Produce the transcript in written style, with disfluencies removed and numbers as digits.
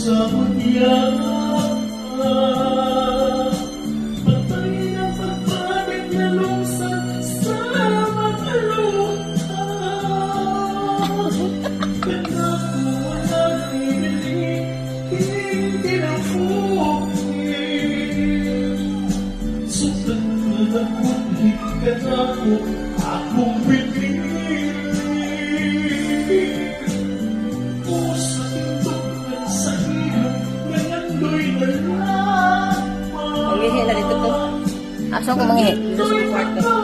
Sa unya. Patay na pagpabit na lungsan sa mga luha. Kanako nagpili, hindi na Sukat na kanako akong pinili. O sa tindugan sa ilog nangandoy na lamang. Mangihi na dito to. Asa ko mangihi? Dito sa kwarto.